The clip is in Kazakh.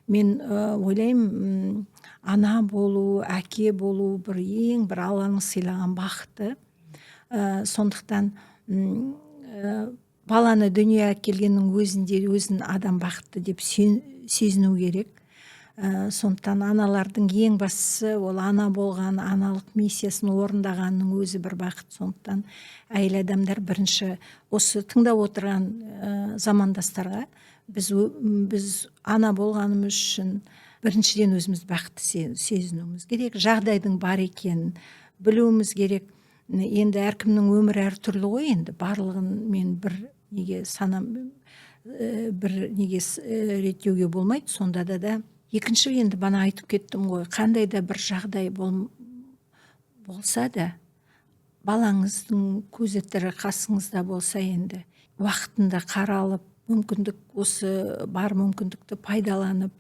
Мен ойлаймын, ана болу, әке болу бір ең бір Алланың сыйлаған бақыты. Сондықтан баланы дүниеге әкелгеннің өзінде өзін адам бақытты деп сезіну керек. Сондықтан аналардың ең бастысы ол ана болған, аналық миссиясын орындағанның өзі бір бақыт. Сондықтан әйел адамдар, бірінші осы тыңдап отырған замандастарға, біз ана болғанымыз үшін біріншіден өзіміз бақытты сезінуіміз керек, жағдайдың бар екенін білуіміз керек. Енді әркімнің өмірі әртүрлі ғой, енді барлығын мен бір неге санам, бір неге реттеуге болмайды. Сонда да екінші, енді бана айтып кеттім ғой, қандай да бір жағдай болса да, балаңыздың көзі тірі қасыңызда болса, енді уақытында қаралып, мүмкіндік осы бар мүмкіндікті пайдаланып.